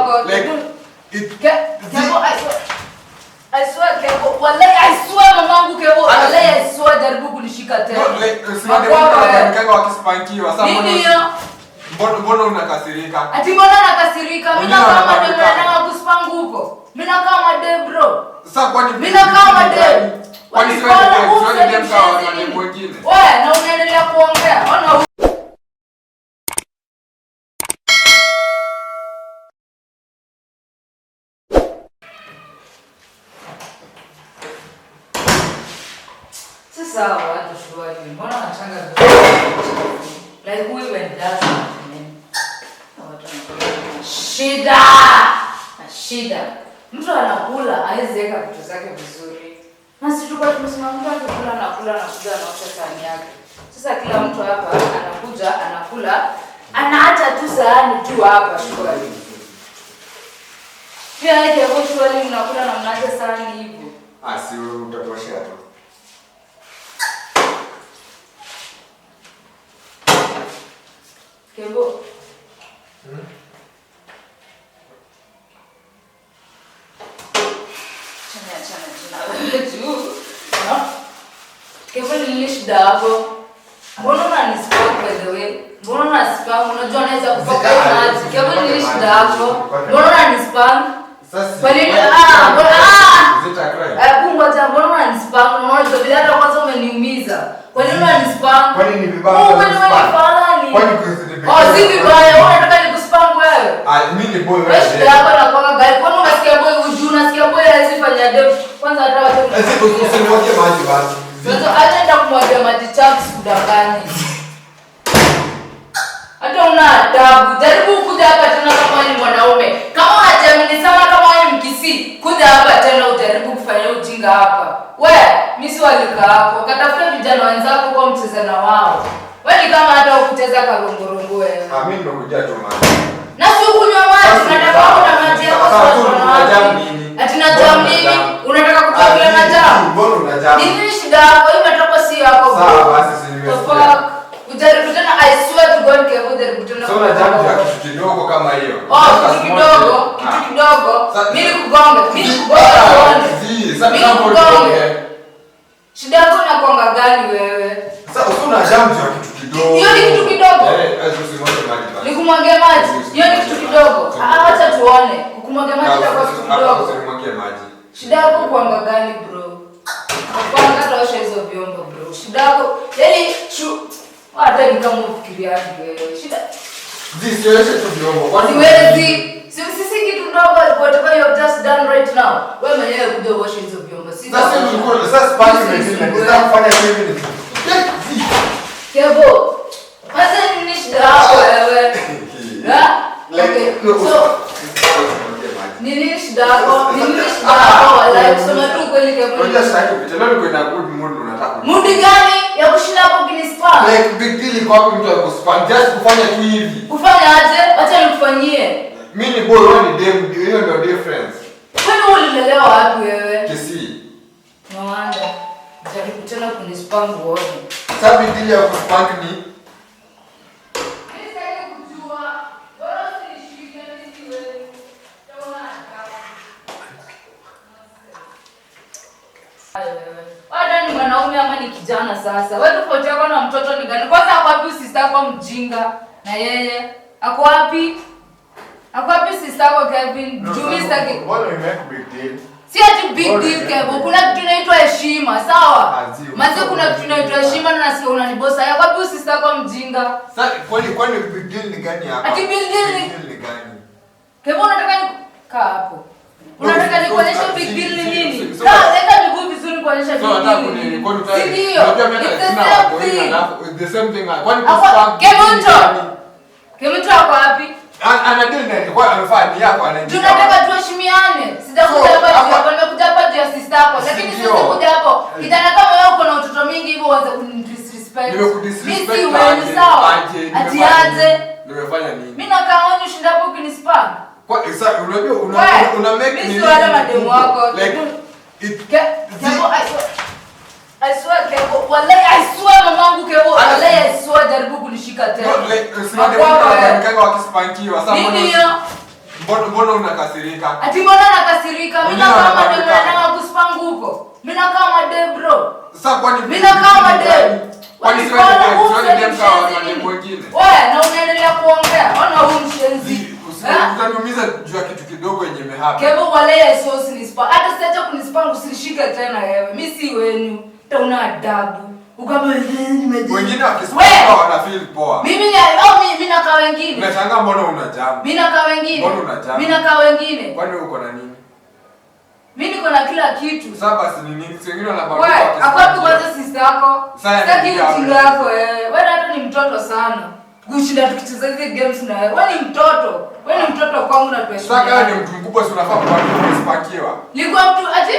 Like it Kevo, I swear. I swear Kevo, wallahi I swear mamangu Kevo, wallahi I swear jaribu kunishika tena. No, like si mademu Makwako wewe. wanatandikanga wakispankiwa. Sasa Nini mbona hiyo? mbona unakasirika? Ati mbona nakasirika? Mimi Wengine nakaa madem wanatandika. na kuspangu huko. Mimi nakaa madem bro. Sasa kwani Mimi nakaa madem. Kwani si wewe ni dem, si wewe ni dem kama madem wengine? Wewe na unaendelea kuongea. Ona. Sasa hawa watu shughuli, mbona wanachanga vitu? Like who even does that, man? Hawa watu wanakuwa shida na shida. Mtu anakula hawezi weka vitu zake vizuri, na sisi tulikuwa tumesema mtu akikula anakula anakuja anaosha sahani yake. Sasa kila mtu hapa anakuja anakula anaacha tu sahani tu hapa shughuli. Pia yake hapo shughuli, mnakula na mnaacha sahani hivyo. Ah, si utatoshea tu. Kebo. Chana chana chana juu. No? Kebo, ni nini shida yako? Mbona unanispam by the way? Mbona unanispam? Unajua naweza kupaka hiyo maji. Kebo, ni nini shida yako? Mbona unanispam? Sasa Kwa nini? Ah, mbona ah? Is it a crime? Hebu ngoja, mbona unanispam? Unaona vile hata kwanza umeniumiza. Kwa nini unanispam? Kwani ni vibaya Oh, kwani wewe ni kuspam? falani? Kwani kusi- Oh, si vibaya. Wewe unataka nikuspam wewe? Ah, mimi ni boy, Wewe wewe shida ni yako inakuanga gani? Kwani unasikia boy uju, unasikia boy hawezi fanya dem. Kwanza hata wacha Eh, si usimwage maji basi. Sasa hata nenda kumwagia maji chafu, sikudanganyi. Hata una adabu. Jaribu kuja hapa tena kama wewe ni mwanaume. Kama unajiamini sana kama wewe ni Mkisii, kuja hapa tena ujaribu kufanya ujinga hapa. We, mimi si walika yako. Katafuta vijana wenzako kwa mcheza na wao. We ni kama hata ukucheza karongorongo wewe. Ah, mimi nimekuja tu maji. Na si ukunywa maji, Sasa unataka wako na maji yako sasa sasa tu una una jam wapi? nini? Ati na jam Mbona una nini? jam? Unataka kuchakula na Ah, jam? mbona una jam? Ni nini shida yako? Hii matoko si yako bro. Sawa, basi si The nimesikia. fuck? Ujaribu tena, I swear to God Kevo, ujaribu tena. So una jam juu ya kitu kidogo kama hiyo. Oh, Just kitu a small kidogo, thing. kitu Ah. kidogo. Sa- Mimi nikugonge, mimi nikugonge Ah, uone. zi, sasa Mimi kama nikugonge. uligonge. Shida yako inakuanga gani wewe? Sasa usio na jam juu ya kitu kidogo. Hiyo ni kitu kidogo. Eh, usimwage maji basi. Nikumwagie maji. Hiyo ni kitu kidogo. Ah, acha tuone. Kukumwagia maji Na itakuwa kitu hapa kidogo. usimwagie maji. Shida yako kuanga gani bro? Kwanza hata osha hizo vyombo bro. Shida yako, yaani shu hata ni kama ufikiriaje wewe. Shida Zi, sioshe tu vyombo. Kwani siwezi. Si sisi kitu ndogo whatever you have just done right now. Wewe mwenyewe kuja uoshe hizo vyombo. Si Sasa ulikuwa sasa sipati mengine. Sasa kufanya hivi ni. Zi. Kevo. Kwanza nini shida yako wewe? Ha? Like, Okay. no, So usimwagie maji. ni nini shida yako? Ni nini shida yako? Wallahi kusema tu ukweli Kevo. Unajua sitaki kupita. Leo niko in a good mood unataka. Mudi gani ya kushinda hapo ukinispam? Like big deal iko wapi mtu akuspan? Just kufanya tu hivi. Kufanya aje? Wacha nikufanyie. Mimi ni boy, wewe ni dem. Hiyo ndio difference. Kwani wewe ulilelewa wapi wewe? Kisii. No wonder. Jaribu tena kunispam uone. Sasa big deal ya kuspank ni Mimi sitaki kujua. Bora usinishike mimi si wewe. Utaona adabu. Wewe ni mwanaume ama ni kijana sasa? Wewe tofauti yako na mtoto ni gani? Kwanza ako wapi sister yako mjinga? Na yeye ako wapi? Ako wapi sister yako Kevin? Juu mimi sitaki. Mbona we make big deal? Si ati big deal Kevo, kuna kitu inaitwa heshima, sawa? Ah, zi, Maze kuna kitu inaitwa heshima na nasikia unanibosa. Ya wapi sister yako mjinga? Sasa kwani big deal ni gani hapa? Ati big deal ni- Big deal ni gani? Kevo, unataka ni kaa hapo. Unataka No, nikuonyeshe so- big deal ni si- nini? so- Kaa, leta miguu vizuri nikuonyeshe So big nataka deal ni kuni nini. kwani Si ndio? Unajua mimi It's hata the sina same wako thing. alafu the same thing. Kwani Hapo- kuspank Kevo ni mto. gani? Kevo mtu ako wapi? Ana deal na kwa amefanya ni yako anaingia. Tunataka tuheshimiane. Sijakuja So, hapa juu hapa- yako, nimekuja hapa juu ya sister yako. Lakini Si ndio? siwezi kuja hapo. Kijana kama wewe uko na utoto mingi hivyo uanze kunidisrespect. Nimekudisrespect Mimi si wewe, aje, sawa? aje, Ati nimefanya aje. nini? Nimefanya nini? Mimi nakaa onyo shinda hapo ukinispam. Kwa sasa unajua una We, una make mimi si nini wale mademu kubwa. wako. Like it Kevo, I swear. I swear Kevo, wallahi I swear mamangu Kevo, Ana- wallahi I swear jaribu kunishika tena. No, like si mademu Makwako wewe. wanatandikanga wakispankiwa. Sasa Nini mbona hiyo? Mbona unakasirika? Ati mbona nakasirika? Mimi Wengine kama wanabambika. dem na kuspangu huko. Mimi kama dem bro. Sasa kwani Mimi kama dem. Kwani si wewe ni dem, si wewe ni dem kama madem wengine? Wewe na unaendelea kuongea. Ona huyu mshenzi. Utaniumiza juu ya kitu kidogo yenye imehappen. Kevo wale ya so usinispa. Hata siacha kunispangu usishike tena wewe. Mimi si wenu. Hata una adabu. Ukama Wengine We! wakispangiwa wana feel poa. Mimi ni au mimi nakaa wengine. Unashangaa mbona una jam? Mimi nakaa wengine. Mbona una jam? Mimi nakaa wengine. Kwani uko na nini? Mimi niko na kila kitu. Sasa basi ni nini? Si wengine wanabambika Wewe, wakispangiwa. akwapi kwanza sister yako? Sasa Sitaki ni ujinga wako wewe. Wewe hata ni mtoto sana. Kushinda tukicheza hizi games na wewe. Wewe ni mtoto. Wewe ni mtoto kwangu na tuheshimiane. Sasa kama ni mtu mkubwa si unafaa kuspangiwa. Nilikuwa mtu ati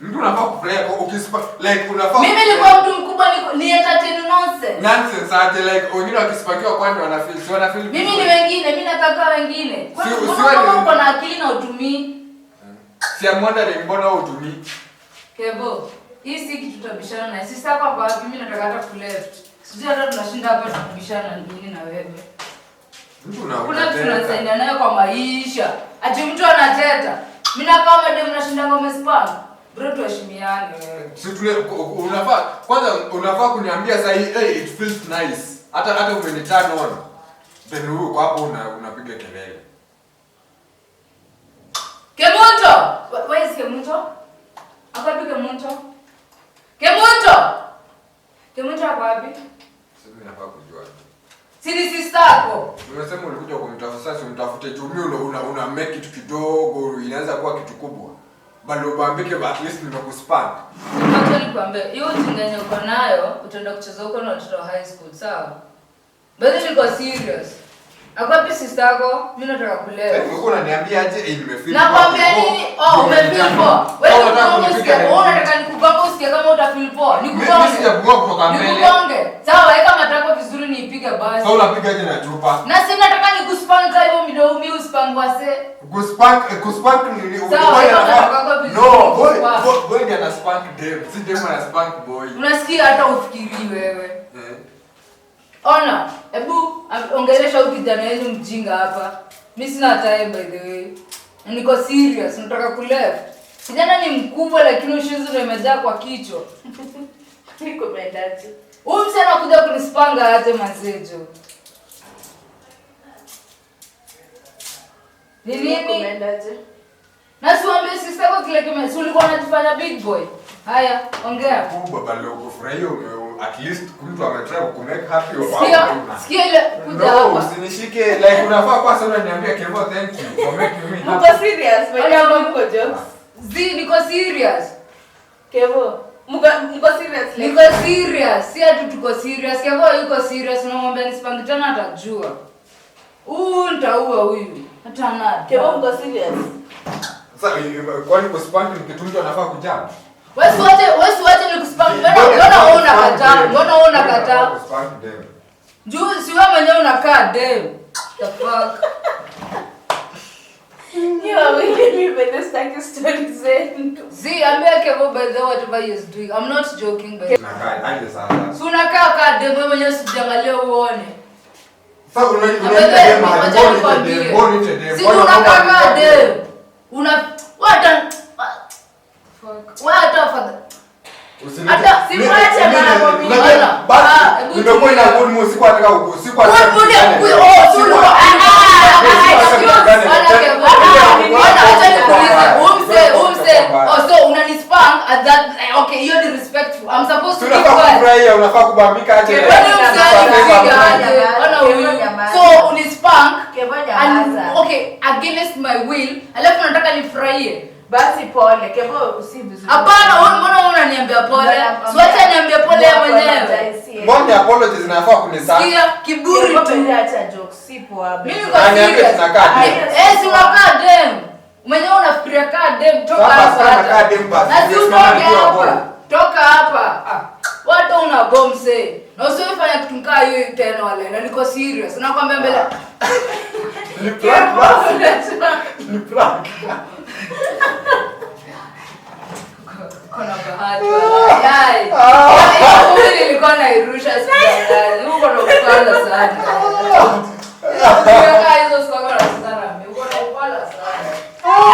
Mtu unafaa kufurahia kwa ukispa like unafaa mimi nilikuwa mtu mkubwa ni entertain nonsense. Nonsense aje like wengine wakispangiwa kwani wana feel si wana feel Mimi ni wengine, mimi nakaa wengine. Kwani mbona kama uko na akili na utumii? Si I'm wondering mbona wewe utumii? Kevo, hii si kitu tutabishana naye. Sisi hapa kwa wapi mimi nataka hata ku left. Sijui hata tunashinda hapa tukibishana nini na wewe. Mtu Kuna kitu tunasaidia nayo kwa maisha. Ati mtu anateta. Mimi na kama dem nashinda ngome spam. Bro tuheshimiane wewe. Si tule unafaa kwanza unafaa kuniambia sasa hii hey, it feels nice. Hata umeni turn on. Then wewe uko hapo unapiga kelele. Kemunto! Where is Kemunto? Ako wapi Kemunto? Kemunto! Kemunto ako wapi? Sasa mimi nafaa kujua. Si ni sister yako. Umesema ulikuja kumtafuta, sasa umtafute juu mimi una make kitu kidogo inaanza kuwa kitu kubwa. Bado ubambike at least nimekuspank. Acha nikwambie, hiyo ujinga yenye uko nayo utaenda kucheza huko na watoto wa high school, sawa? But niko serious. Ako wapi sister yako? Mimi nataka kulewa. Sasa ulikuwa unaniambia aje eh nimefeel. Nakwambia nini? Oh, umefeel poa. Wewe unataka usikie, kunipiga wewe unataka nikugonge usikie kama utafeel poa. Nikugonge. Mimi sijakugonga kutoka mbele. Nikugonge. Sawa, weka matako vizuri niipige basi. Sasa unapiga aje na chupa? Na si nataka nikuspank hivyo midomo mimi uspank wase. Kuspank ni nini? Sawa, Boy weka anafaa- matako yako vizuri. No, boy, Kuspank. boy ndiye ana spank dem. Si dem ana spank boy. Unasikia hata ufikiri wewe. Eh. Ona, hebu ongelesha huyu kijana wenu mjinga hapa. Mimi sina time by the way. Na niko serious, nataka ku left. Kijana ni mkubwa lakini ushenzi ndio imejaa kwa kichwa. Niko mwendaji. Huyu msee anakuja kunispanga aje mazejo. Ni Niko nini? mwendaji. Na siwaambie sister yako kile kime, si ulikuwa unajifanya big boy. Haya, ongea. Kubwa bado ukufurahia at least mtu ametry ku make happy or Sikia, sikia ile kuja No, hapa. usinishike like unafaa kwa sana niambia Kevo thank you for making me happy. Mko serious? Ona, Wewe mko jokes. Zi, niko serious. Kevo, mko serious like? Niko serious. Si ati tuko serious. Kevo yuko serious. Unamwambia nisipange tena atajua. Huyu nitaua huyu. Hata ana. Kevo mko serious? Sasa kwani kuspank ni kitu mtu anafaa kujam? Wewe siwache nikuspank. Mbona wewe unakataa? Mbona wewe unakataa? Kuspank dem. Juu si wewe mwenyewe unakaa dem. The fuck? Ni wawili mimi bado sitaki stories zenu. Zi, ambia Kevo by the way whatever he is doing. I'm not joking by the way. Unakaa aje sasa? Si unakaa kaa dem wewe mwenyewe usijiangalie uone. Sasa Wewe, unaita dem aje? wacha Mbona nikwambie. unaita dem? Mbona unaita dem? Si Mbona unakaa unaita kaa dem? dem. Una what fuck. What the fuck? Usiniite- Hata Mimi- simwache mimi- bana kwa mimi. unajua, Ona. basi, Ah, hebu nimekuwa tulia. ina good mood, sikuwa nataka sikuwa nataka Good mood ya kupigana. oh, si Sikuwa- ulikuwa- sikuwa excuse, nataka kupigana. ona Kevo. Ona, acha nikuulize. Umse. Oh, so unanispank at that, okay, hiyo ni respectful. I'm supposed to Si be unafaa quiet. kufurahia, unafaa kubambika aje. Kevo, Kwani umse alinipiga Nyamaza. aje? Ona Kevo, huyu. nyamaza. So unispank Kevo, and nyamaza. okay, against my will, alafu nataka nifurahie. Basi pole, Kevo si vizuri. Hapana, wewe mbona wewe unaniambia pole? Si wacha niambie pole yeye mwenyewe. Mbona apologies zinafaa kunisaka? Sikia kiburi tu. Acha jokes, si poa. Mimi niko Aniambie serious. tunakaa dem. Eh, si unakaa dem. Mwenyewe unafikiria kaa dem, toka Sasa hapa. sana hata. kaa dem basi. Na si Nimesimama utoke nikiwa boy. hapa. Toka hapa. Ah. Watu una bomb say. Na usiwahi kitu kaa hiyo tena wale. Na niko serious. Nakwambia mbele. Ni prank basi. Ni prank. Kona bahati wala. Yai. Hiyo mwili nilikuwa nairusha siku. Uko na upala sana. Ukiweka hizo siku na sana. Uko na upala. Ufala sana.